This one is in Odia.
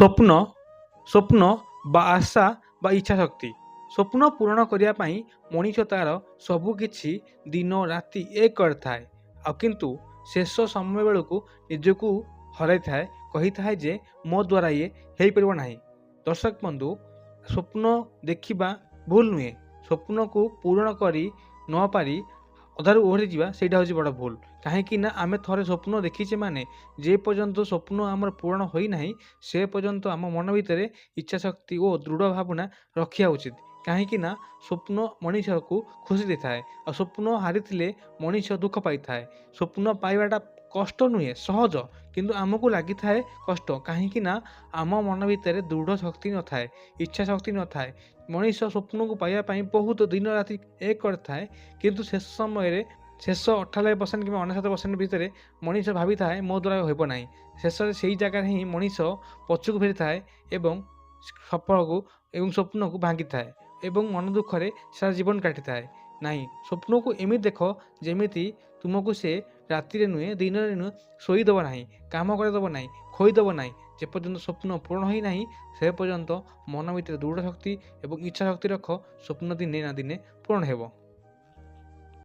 ସ୍ୱପ୍ନ, ସ୍ୱପ୍ନ ବା ଆଶା ବା ଇଚ୍ଛା ଶକ୍ତି। ସ୍ୱପ୍ନ ପୂରଣ କରିବା ପାଇଁ ମଣିଷ ତା'ର ସବୁକିଛି ଦିନ ରାତି ଏକ କରିଥାଏ। ଆଉ କିନ୍ତୁ ଶେଷ ସମୟ ବେଳକୁ ନିଜକୁ ହରାଇଥାଏ, କହିଥାଏ ଯେ ମୋ ଦ୍ୱାରା ଇଏ ହେଇପାରିବ ନାହିଁ। ଦର୍ଶକ ବନ୍ଧୁ, ସ୍ୱପ୍ନ ଦେଖିବା ଭୁଲ ନୁହେଁ। ସ୍ୱପ୍ନକୁ ପୂରଣ କରି ନପାରି ଅଧାରୁ ଓହରି ଯିବା, ସେଇଟା ହେଉଛି ବଡ଼ ଭୁଲ। କାହିଁକି ନା ଆମେ ଥରେ ସ୍ୱପ୍ନ ଦେଖିଛେ ମାନେ ଯେ ପର୍ଯ୍ୟନ୍ତ ସ୍ୱପ୍ନ ଆମର ପୂରଣ ହୋଇନାହିଁ, ସେ ପର୍ଯ୍ୟନ୍ତ ଆମ ମନ ଭିତରେ ଇଚ୍ଛା ଶକ୍ତି ଓ ଦୃଢ଼ ଭାବନା ରଖିବା ଉଚିତ। କାହିଁକି ନା ସ୍ୱପ୍ନ ମଣିଷକୁ ଖୁସି ଦେଇଥାଏ, ଆଉ ସ୍ୱପ୍ନ ହାରିଥିଲେ ମଣିଷ ଦୁଃଖ ପାଇଥାଏ। ସ୍ୱପ୍ନ ପାଇବାଟା କଷ୍ଟ ନୁହେଁ, ସହଜ। କିନ୍ତୁ ଆମକୁ ଲାଗିଥାଏ କଷ୍ଟ, କାହିଁକି ନା ଆମ ମନ ଭିତରେ ଦୃଢ଼ ଶକ୍ତି ନଥାଏ, ଇଚ୍ଛା ଶକ୍ତି ନଥାଏ। ମଣିଷ ସ୍ୱପ୍ନକୁ ପାଇବା ପାଇଁ ବହୁତ ଦିନ ରାତି ଏକ କରିଥାଏ, କିନ୍ତୁ ଶେଷ ସମୟରେ ଶେଷ 98% କିମ୍ବା 99% ଭିତରେ ମଣିଷ ଭାବିଥାଏ, ମୋ ଦ୍ୱାରା ହେବ ନାହିଁ। ଶେଷରେ ସେଇ ଜାଗାରେ ହିଁ ମଣିଷ ପଛକୁ ଫେରିଥାଏ ଏବଂ ସଫଳକୁ ଏବଂ ସ୍ୱପ୍ନକୁ ଭାଙ୍ଗିଥାଏ ଏବଂ ମନ ଦୁଃଖରେ ସାରା ଜୀବନ କାଟିଥାଏ। ନାହିଁ, ସ୍ୱପ୍ନକୁ ଏମିତି ଦେଖ ଯେମିତି ତୁମକୁ ସେ ରାତିରେ ନୁହେଁ, ଦିନରେ ନୁହେଁ, ଶୋଇଦେବ ନାହିଁ, କାମ କରିଦେବ ନାହିଁ, ଖୋଇଦେବ ନାହିଁ, ଯେପର୍ଯ୍ୟନ୍ତ ସ୍ୱପ୍ନ ପୂରଣ ହୋଇନାହିଁ। ସେ ପର୍ଯ୍ୟନ୍ତ ମନ ଭିତରେ ଦୃଢ଼ ଶକ୍ତି ଏବଂ ଇଚ୍ଛା ଶକ୍ତି ରଖ। ସ୍ୱପ୍ନ ଦିନେ ନା ଦିନେ ପୂରଣ ହେବ।